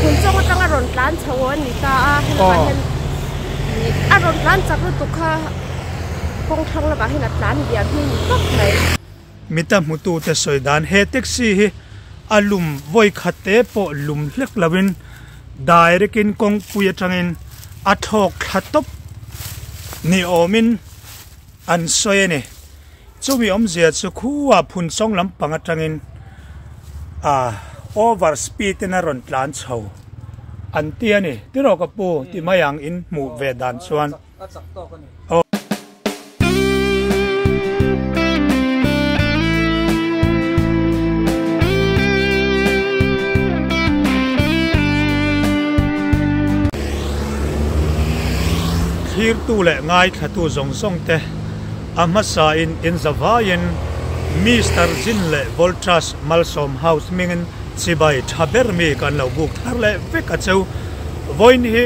Phunchawng atanga rawn tlan chho a ni ta a, helaiah hian ih a rawn tlan chak lutuk kha kawng thlang lamah hian a tlan liam hi ni tawp mai. Mita hmutute sawi dan he taxi hi a lum vawi khat te pawh lum hlek loin direct in kawngpui atangin a thlawk thla tawp ni awmin an sawi a ni. Chumi awmzia chu khuaa Phunchawng lampang atangin ah over speed in a rawn tlan chho an ti a ni. Tiraw ka pu ti mai ang in hmuh ve dan chuan. Thlirtu leh ngaithlatu zawng zawng te a hmasa in in zavaiin Mister Zin leh Voltrust Malsawm House hmingin chibai tha ber mi kan lo buk thar leh vek a cheu. Vawiin hi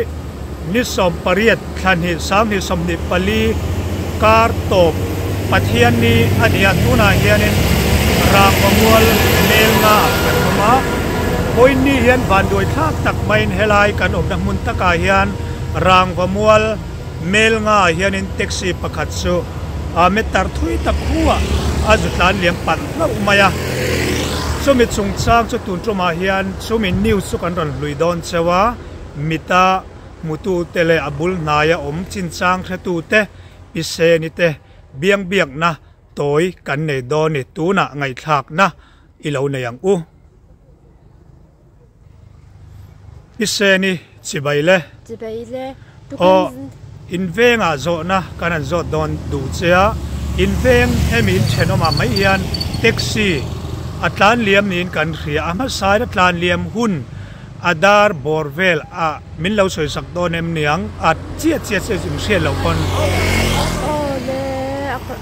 ni 18 thla hnih 2024 kar tawp Pathianni a ni a, tunah hianin Rangvamual Melnga ah kan awm a. Vawiinni hian vanduai thlak tak maiin helai kan awmna hmun takah hian Rangvamual Melnga ah hianin taxi pakhat chu a meter thui tak khuah a zu tlan liam palh hlauh mai a. Chumi chungchang chu tun tumah hian chumi news chu kan rawn hlui dawn cheu a, mita hmutute leh a bul hnaia awm chinchang hretute piseni te biang biakna tawi kan nei dawn ni tunah ngaihthlakna i lo nei ang u. Piseni chibai le. Chibai le. Aw, in vengah zawhna kan han zawt dawn duh che a, in veng hemi in thenawmah mai hian taxi a tlan liam niin kan hria a, hmasain a tlan liam hun A dar bawr vel a min lo sawi sak dawn em niang? A chiah chiah chiah in hriat loh pawn. Aw le,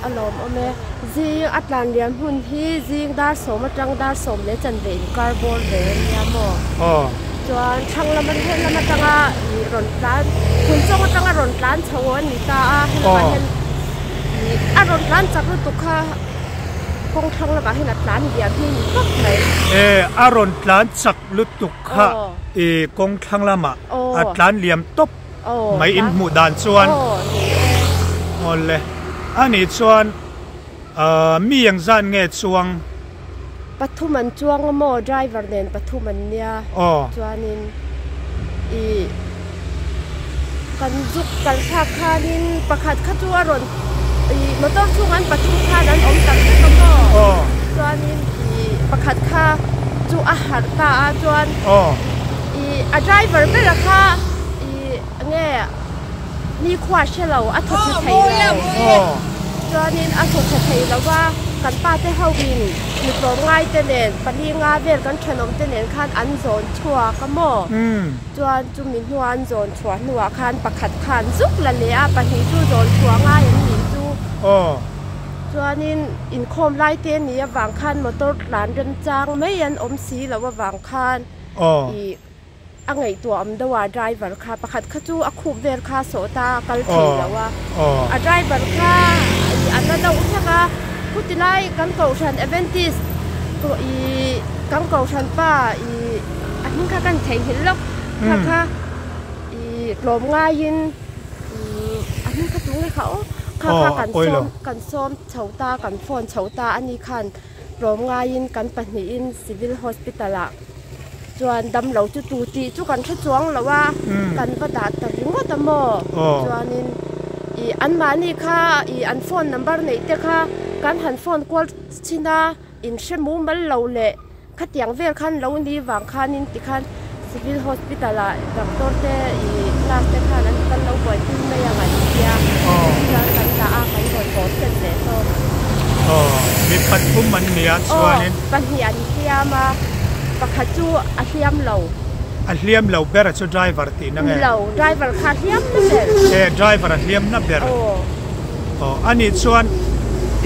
a lawm awm e. Zing a tlan liam hun hi zing dar sawm atang dar sawm leh chanve inkar bawr ve a nia maw? Aw. Chuan thlang lam hen lam atanga ih rawn tlan, hun chawng atanga rawn tlan chho a ni ta a, helamah hian ih a rawn tlan chak lutuk kha. Kawng thlang lamah hian a tlan liam hi ni tawp mai. E, a rawn tlan chak lutuk kha i kawng thlang lamah a tlan liam tawp mai in hmuh dan chuan. Awle, ani chuan mi eng zan nge chuang? Pathum an chuang a maw, driver nen pathum an nia. Chuanin i kan zuk kal thlak khanin pakhat kha chu a rawn ih motor chhungah an pathum khan an awm tak vek a maw chuanin ih pakhat kha chu a harh ta a chuan ih a driver bera kha ih enge nikhua hre lo a thaw tha thei lo chuanin a thaw tha thei lo va kan pa te ho in mi tlawmngai te nen pali nga vel kan thenawm te nen khan an zawn chhuak a maw. Chuan chumi hnua an zawn chhuah hnuah khan pakhat khan zuk la leh a, pahnih chu zawn chhuah ngai an nih chu. Chuanin inkhawm lai te ni avang khan motor tlan remchang mai an awm si lo avang khan ih a ngaihtuah awm deuh a driver kha pakhat kha chu a khup vel kha sawh ta a kal thei lo a, a driver kha ih a la deuh hlek a, khuti lai kan kohhran Adventist ih kan kohhran pa ih. A hming kha kan theihnghilh lawk kha kha ih tlawm ngaiin ih a hming kha tu nge kha aw kha kha kan sawm kan sawm chho ta kan phone chho ta a ni khan tlawm ngaiin kan pahnihin civil hospital ah chuan damlo chu tu tih chu kan hre chuang lo a kan va dah ta ringawt a maw chuanin ih anmahni kha ih an phone number neih te kha kan han phone kual chhin a inhre mumal lo leh. Khatiang vel khan lo ni vang khanin tikhan Civil Hospital ah doctor te ih nurse te khan an kan lo buaipui mai ang an tia chuan kan dah a kan rawn haw set leh zawk. Aw mi pathum an nia chuanin. Aw pahnih an hliam a pakhat chu a hliam lo. A hliam lo ber a chu driver tihna nge? Ni lo driver kha a hliam na ber. E driver a hliam na ber. Aw. Aw anih chuan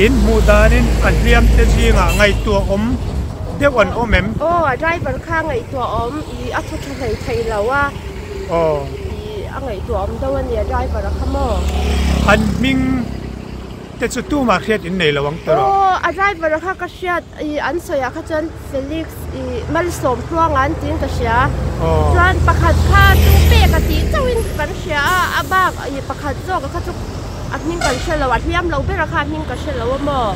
in hmuh danin a hliam te zingah ngaihtuah awm deuh an awm em? Aw a driver kha ngaihtuah awm ih a thaw tha hlei thei lo a. Aw. Ih a ngaihtuah awm deuh a nia driver a kha maw? An hming te chu tumah hriat in nei lo ang tawh. Aw, a driver kha ka hriat ih an sawi ah kha chuan Felix ih Malsawmtluanga an tiin ka hria. Chuan pakhat kha chu pek a tih chauhin kan hria a, a bak ih pakhat zawk kha chu a hming kan hre lo, a hliam lo ber a kha a hming ka hre lo a maw?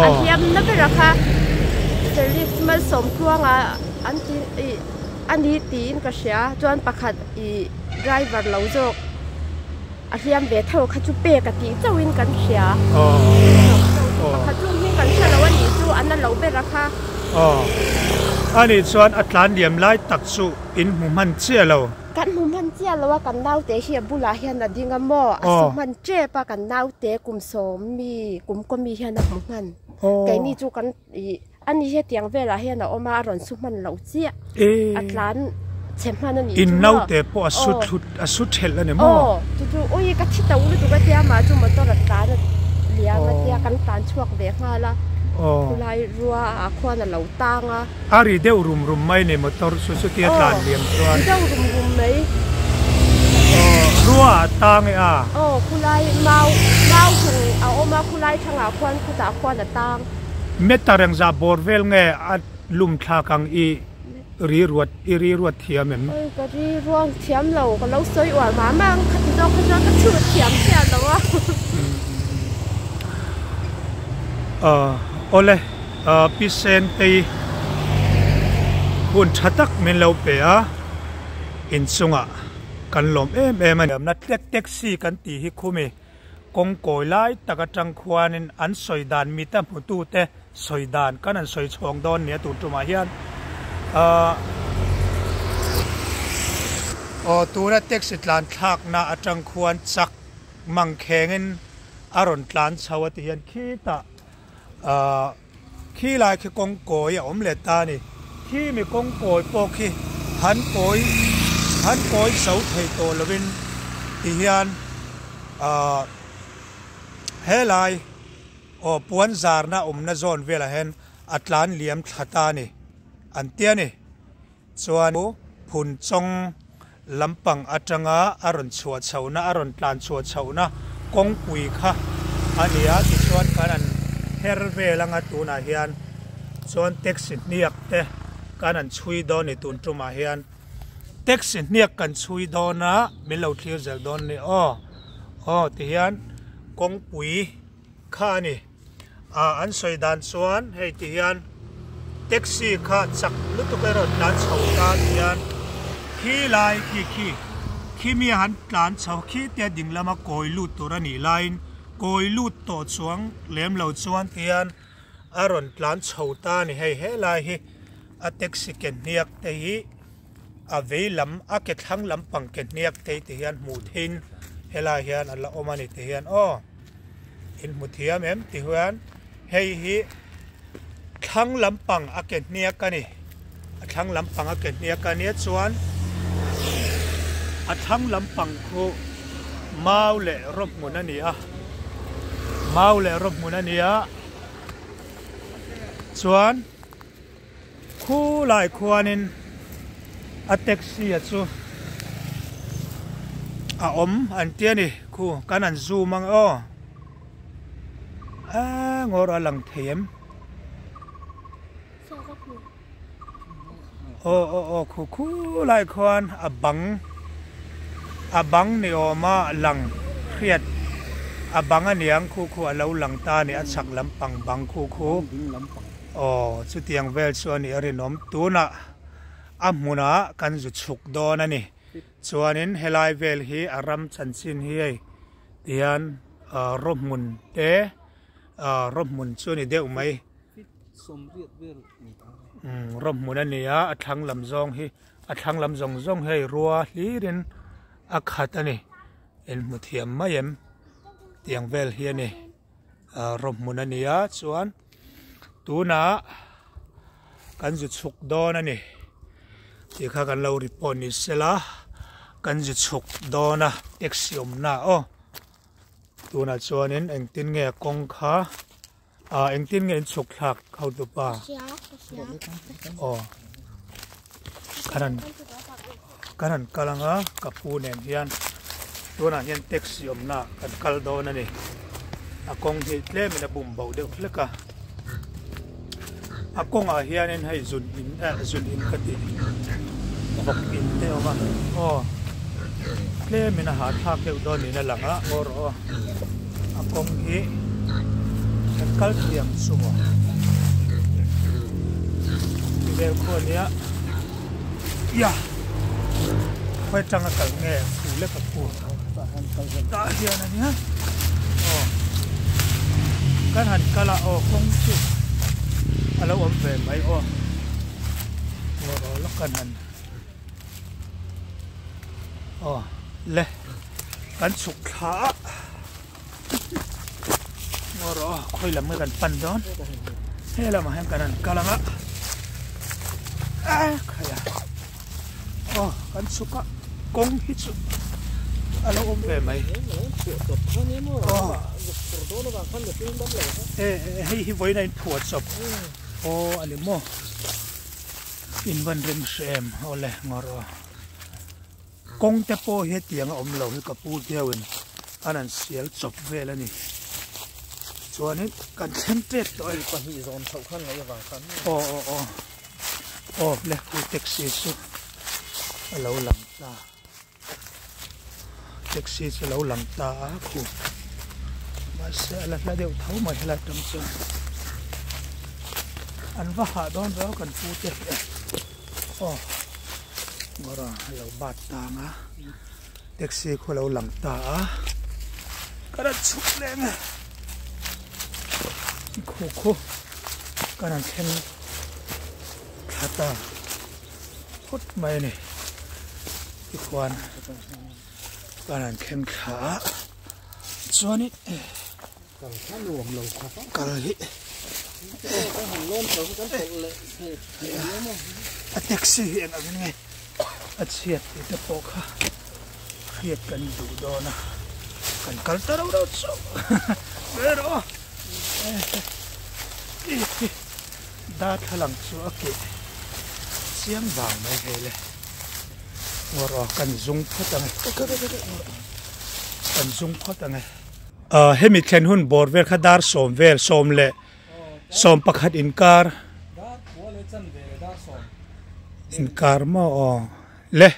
A hliam na ber a kha Felix Malsawmtluanga an ti ih a ni tiin ka hria chuan pakhat ih driver lo zawk a hliam ve tho kha chu pek a tih chauhin kan hria pakhat chu hming kan hre lo a nih chu a na lo ber a kha. Aw anih chuan a tlan liam lai tak chu in hmu hman chiah lo. Kan hmu hman chiah lo a, kan naute hi a bulah hian a ding a maw? A su hman tep a, kan naute kum sawm mi, kum kaw mi hian a hmu hman. Keini chu kan ih a ni hetiang velah hian a awm a, a rawn su hman loh chiah. A tlan chhe hman a nih chu maw? In naute pawh a su thlut, a su thelh a ni maw? Aw, chu chu ui ka thi to lutuk a tia mah chu motor a tlan a liam a tia kan tlan chhuak ve nghal a, khulai rua ah khuan a lo tang a. A ri deuh rum rum mai ni motor chu chutia tlan liam chuan. Aw, ri deuh rum rum mai. Aw, rua a tang e a. Aw, khulai mau, mau hung a awm a, khulai thangah khuan khutah khuan a tang. Meter engzah bawr vel nge a lum thlak ang i ri ruat, i ri ruat thiam em? Oi, ka ri ruang thiam lo, ka lo sawi uar mah mah ang, khati zawk kha chuan ka chhut thiam chiah lo a. Aw, awle. Pi Sentei hun tha tak min lo pe a, inchungah kan lawm em em a ni. Na tlek taxi kan tih hi khumi kawng kawi lai tak atang khuanin an sawi dan mita hmutute sawi dan kan han sawi chhawng dawn nia tun tumah hian aw tuna taxi tlan thlakna atang khuan chak mangkhengin a rawn tlan chho a ti hian khitah. Ahh khi lai khi kawng kawi a awm leh ta a ni. Khi mi kawng kawi pawh khi han kawi han kawi zo thei tawh lovin ti hian ahh helai aw puan zarna awmna zawn velah hian a tlan liam thla ta a ni an ti a ni. Chuan phun chawng lampang atanga a rawn chhuah chhohna, a rawn tlan chhuah chhohna kawngpui kha a ni a, tichuan kan han her vel anga tunah hian chuan taxi hniak te kan han chhui dawn a ni tun tumah hian taxi hniak kan chhui dawn a min lo thlir zel dawn a ni aw aw tihian kawngpui kha a ni. Ah an sawi dan chuan hei ti hian taxi kha chak lutuk erawh tlan chho ta ti hian khi lai khi khi khi mi a han tlan chho khi tia ding lama kawi lut tur a nih laiin kawi lut tawh chuang lem lo chuan ti hian a rawn tlan chho ta a ni hei helai hi a taxi ke hniak te hi a vei lam a ke thlang lampang ke hniak te hi ti hian hmuh theiin helai hian a la awm a ni ti hian aw. In hmu thiam em ti huan hei hi thlang lampang a ke hniak a ni a thlang lampang a ke hniak a nia chuan a thlang lampang khu mau leh raw hmun a ni a mau leh raw hmun a ni a chuan Khulai khuanin a taxi a chu a awm an ti a ni khu kan han zoom ang aw eng awr a lang thei em aw aw aw khu khulai khuan a bang a bang ni awma lang hriat a bang a niang khu khu a lo lang ta a ni a chhak lampang bang khu khu. Aw, chutiang vel chu a nih a rinawm. Tunah a hmunah kan zu chhuk dawn a ni. Chuanin helai vel hi a ram chanchin hi hei tihian raw hmun te raw hmun chu a ni deuh mai. Raw hmun a ni a, a thlang lam zawng hi a thlang lam zawng zawng hei rua hlirin a khat a ni. Inhmu thiam mai em tiang vel hi a ni. Raw hmun a ni a chuan tunah kan zu chhuk dawn a ni tih kha kan lo report ni sela kan zu chhuk dawn a taxi awmna aw tunah chuanin engtin nge kawng kha ah engtin nge in chhuk thlak hotupa aw kan han kan han kal anga ka pu nen hian tunah hian taxi awmna kan kal dawn a ni. A kawng hi tlemin a bum bo deuh hlek a. A kawngah hianin hei zun in eh zun in ka tih vawk in te a awm a aw tlemin a hahthlak deuh dawn niin a lang a ngaw rawh aw a kawng hi kan kal thiam chu maw ti vel khu a nia ia khawi atanga kal nge khu lek a khu tah hian a nia aw kan han kal a aw kawng chu a lo awm ve mai aw ngaw rawh lawk kan han aw le kan chhuk thla a ngaw rawh aw khawi lam nge kan pan dawn he lamah hian kan han kal ang a khaia. Aw kan chhuk a kawng hi chu a lo awm ve mai aw hei hi vawiin a in phuah chawp aw a ni maw in van rem hre em aw le ngawr aw kawng te pawh hi hetiang a awm lo hi ka pu deuhin an han sial chawp vel a ni chuanin kan thleng tep tawh e aw aw aw. Aw le khu taxi chu a lo lang ta taxi chu a lo lang ta a khu mahse a la hla deuh tho mai helai tang chuan an va hah dawn riau kan pu te hi aw ngawra a lo bat tang a taxi khu a lo lang ta a ka rawn chhuk leh ang e khu khu ka rawn thleng. Thla ta phawt mai a ni tikhuan kan han thleng thla a chuanin kal hi a taxi hi eng angin nge a chhiat tih te pawh kha hriat kan duh dawn a kan kal ta rauh rauh chu ber aw. Darthlalang chu a keh chiang vang mai hei le. Ngawr aw kan zung phawt ang e. Kan zung phawt ang e. Hemi thlen hun bawr vel kha dar sawm vel sawm leh sawm pakhat inkar inkar maw aw le.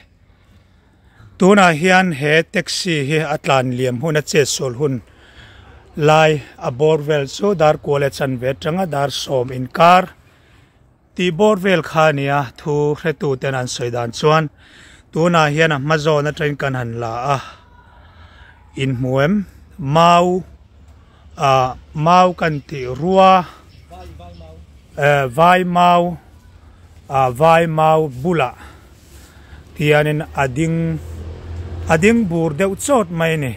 Tunah hian he taxi hi a tlan liam hun a chetsual hun lai a bawr vel chu dar kual a chanve atanga dar sawm inkar tih bawr vel kha a nia thu hretu ten an sawi dan chuan tunah hian a hma zawn atangin kan han la a inhmu em mau ah mau kan tih rua eh vai mau ah vai mau bulah. Tianin a ding a ding bur deuh chawt mai a ni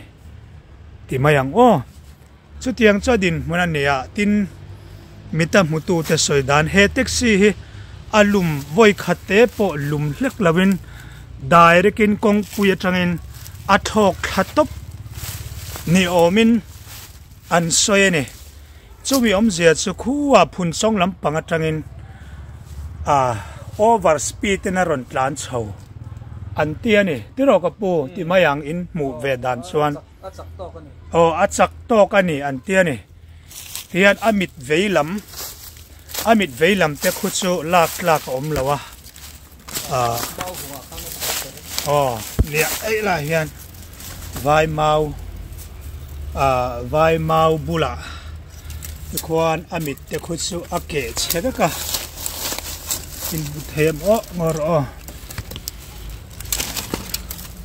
ti mai ang aw. Chutiang chu a dinhmun a ni a, tin mita hmutute sawi dan he taxi hi a lum vawi khat te pawh lum hlek lovin direct in kawngpui atangin a thlawk thla tawp ni awmin an sawi a ni. Chumi awmzia chu khua phun sawng lampang atangin a over speed in a rawn tlan chho an ti a ni. Tiraw ka pu ti mai ang in hmuh ve dan chuan aw a chak tawk a ni an ti a ni. Tihian a mit vei lam a mit vei lam te khu chu lak tlak a awm lo a aw nia eih lah hian vai mau ah vai mau bulah tikhuan a mit te khu chu a keh chhe vek a inhmu thei em aw ngawr aw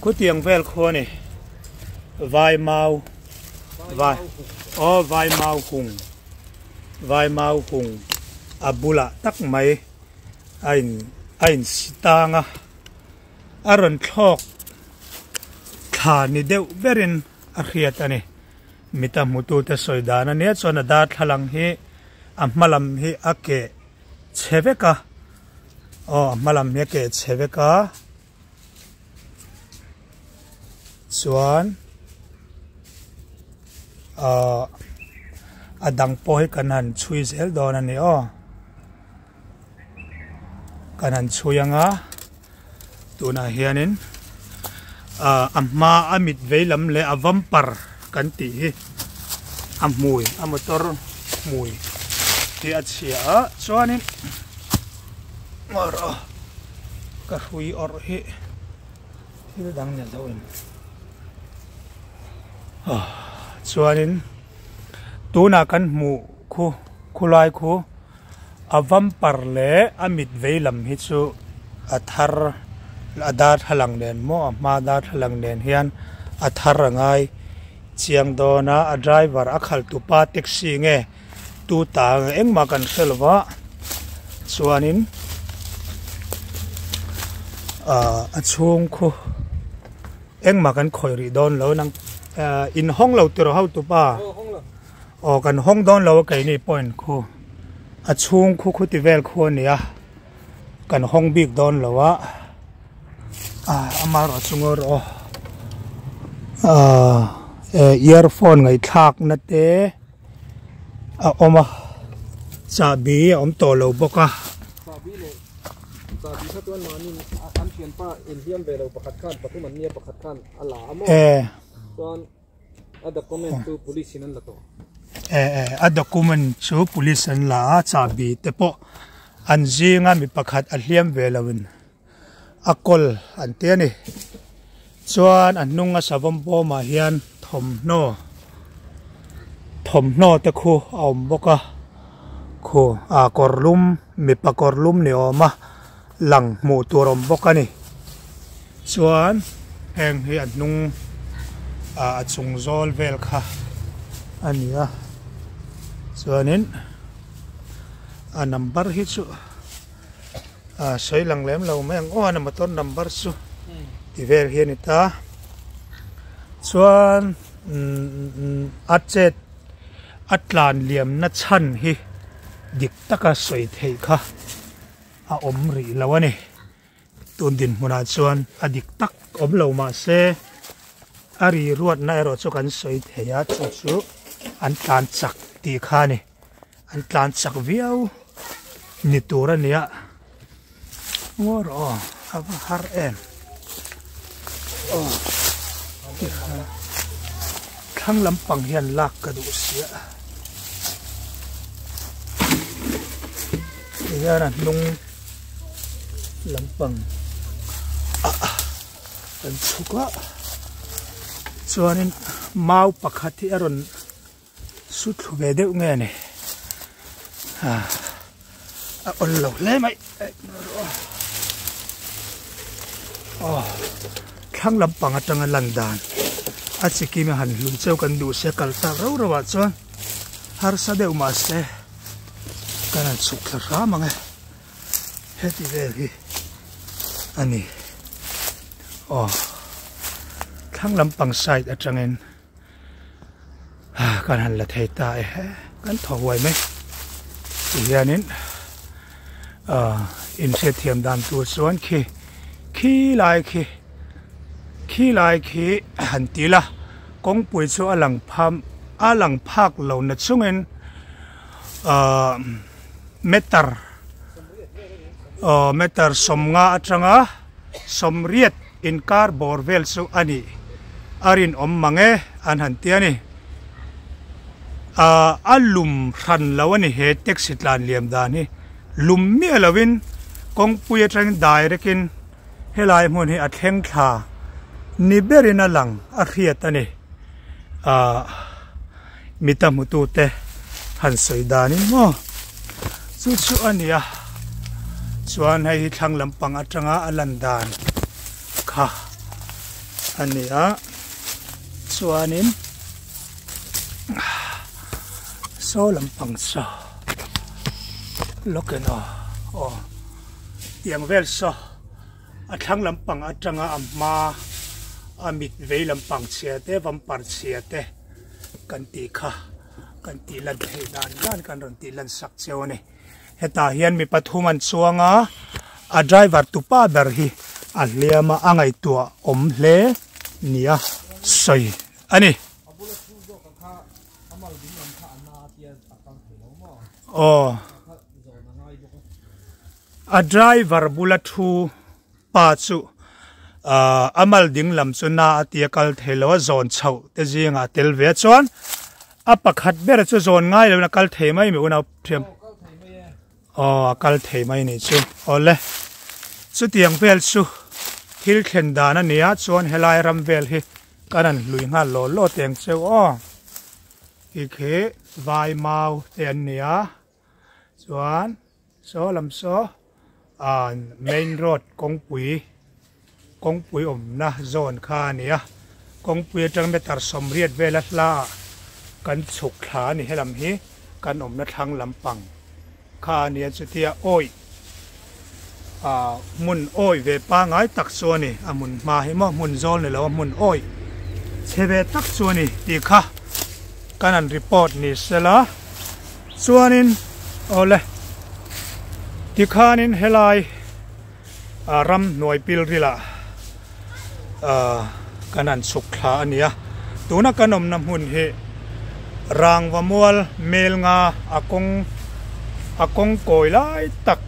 khutiang vel khu a ni vai mau vai aw vai mau hung vai mau hung a bulah tak mai a in a in si tang a a rawn thlawk thla ni deuh berin a hriat a ni mita hmutute sawi dan a nia chuan a darthlalang hi a hma lam hi a keh chhe vek a aw a hma lam hi a keh chhe vek a chuan ahh a dang pawh hi kan han chhui zel dawn a ni aw. Kan han chhui anga tunah hianin ah a hma a mit vei lam leh a vampar kan tih hi. A hmui a motor hmui hi a chhia a chuanin ngaw ka hrui awrh hi thil dang ni lo in chuanin tunah kan hmuh khu khulai khu a vampar leh a mit vei lam hi chu a thar a darthlalang nen maw a hma darthlalang nen hian a thar a ngai. Chiang dawn a, a driver a khalh tupa taxi nge tu ta nge engmah kan hre lo va, chuanin ah a chhung khu engmah kan khawih rih dawn lo nang ah in hawng lo tiraw ho tupa aw kan hawng dawn lo a keini point khu a chhung khu khuti vel khu a nia kan hawng bik dawn lo a. Ah amaherawh chu ngaw rawh aw ah eh earphone ngaihthlak na te a awm a chahbi a awm tawh lo bawk a. Chahbi leh chahbi kha chuan mahni an thianpa inhliam ve lo pakhat khan pathum an nia pakhat khan a la a maw chuan a document chu police in an la tawh. Eh eh a document chu police an la a chahbi te pawh an zinga mi pakhat a hliam ve lo in. A kawl an ti a ni. Chuan a hnung a savawm bawmah hian thawmhnaw thawmhnaw te khu a awm bawk a khu ah kawr lum mipa kawr lum ni awm a lang hmuh tur a awm bawk a ni. Chuan heng hi a hnung ah a chung zawl vel kha a ni a chuanin a number hi chu. Ah sawi lang lem lo mai ang aw a motor number chu ti vel hi a ni ta chuan umm a chet a tlan liam na chhan hi dik taka sawi theih kha a awm rih lo a ni tun dinhmunah chuan a dik tak awm lo mahse a ri ruatna erawh chu kan sawi thei a chu chu an tlan chak tih kha a ni. An tlan chak viau ni tur a nia ngaw rawh aw a va har em aw thlang lampang hian lak ka duh sia tihian a hnung lampang ah kan chhuk a chuanin mau pakhat hi a rawn. Su thlu ve deuh nge ni ah a awl lo hle mai aw thlang lampang atanga lan dan a chikim a han hlum cheu kan duh sia kal tak rau rau ah chuan harsa deuh mahse kan han chhuk thla hram ang e heti vel hi a ni aw thlang lampang side atangin. Kan han la thei ta e kan thaw huai mai tihianin inhriatthiam dan tur chuan khi khi lai khi khi lai khi han ti la kawngpui chu a lang pham a lang phak lo na chungin ahh meter aw meter sawmnga atanga sawmriat Inkar bawr vel chu a nih a rinawm mang e an han ti a ni. Ahh a lum hran lo a ni he taxi tlan liam dan hi lum miah lovin kawngpui atangin direct in helai hmun hi a thleng thla ni berin a lang a hriat a ni. Ahh mita hmutute han sawi danin maw chu chu a ni a chuan hei hi thlang lampang atanga a lan dan kha a ni a chuanin saw lampang saw lawkin aw aw tiang vel saw a thlang lampang atanga a hma a mit vei lampang chhia te vampar chhia te. Kan tih kha kan tih lan theih dan dan kan rawn tih lan sak cheu a ni. Hetah hian mi pathum an chuang a, a driver tupa ber hi a hliam a, a ngaihtuah awm hle nia sawi a ni. Aw a driver bula thu Pa chu a mal ding lam chu na a tia kal thei lo a, zawn chhoh te zingah a tel ve a chuan A pakhat ber chu zawn ngai lo in a kal thei mai mi unau thiam. Aw a kal thei mai ni chu. Awle chutiang vel chu thil thlen dan a nia chuan helai ram vel hi kan han hlui nghal law law teng cheu aw. Khi khi vai mau te an nia chuan saw lam saw ah main road kawngpui kawngpui awmna zawn kha a ni a kawngpui atang meter sawmriat vela hla ah kan chhuk thla a ni helam hi kan awmna thlang lampang kha a nia chutia awih ah hmun awih ve pangai tak chu a ni a hmun hma hi maw hmun zawl ni lo a hmun awih chhe ve tak chu a ni tih kha kan han report ni sela chuanin awle tikhanin helai ah ramhnuai pilril ah ah kan han chhuk thla a ni a tuna kan awmna hmun hi rangva mual mel nga a kawng a kawng kawi lai tak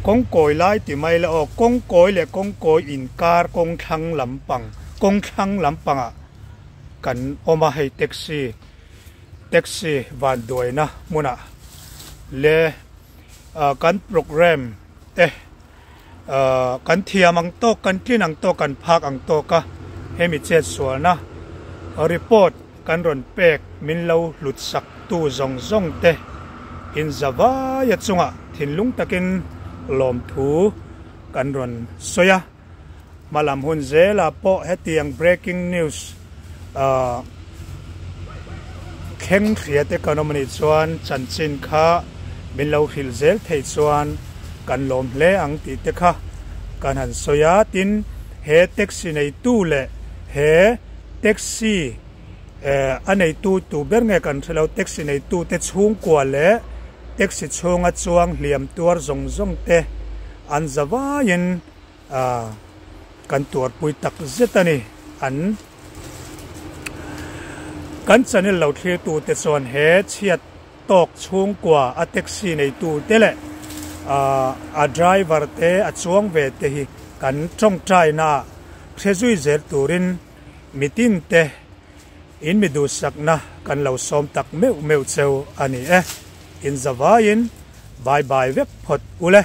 kawng kawi lai ti mai la aw kawng kawi leh kawng kawi inkar kawng thlang lampang kawng thlang lampangah kan awm a hei taxi taxi vanduaina hmunah leh ah kan programme te. Kan thiam ang tawk, kan tlin ang tawk, kan phak ang tawk a, hemi chetsualna report kan rawn pek min lo hlut sak tu zawng zawng te in zavaia chungah thinlung takin lawmthu kan rawn sawi a. Hmalam hun zelah pawh hetiang breaking news thleng hriat e kan awm anih chuan chanchin kha min lo hrilh zel theih chuan kan lawm hle ang tih te kha kan han sawi a. Tin, he taxi neitu leh he taxi a neitu tu ber nge kan hre lo, taxi neitu te chhungkua leh taxi chhunga chuang hliam tuar zawng zawng te an za vaiin Kan tuarpui tak zet a ni. An kan channel lo thlirtute chuan he chhiat tawk chhungkua a taxi neitute leh a driver te a chuang ve te hi kan tawngtaina hre zui zel turin mitin te in mi duhsakna kan lo sawm tak meuh meuh cheu a ni e. In zavaiin bye bye vek phawt ule.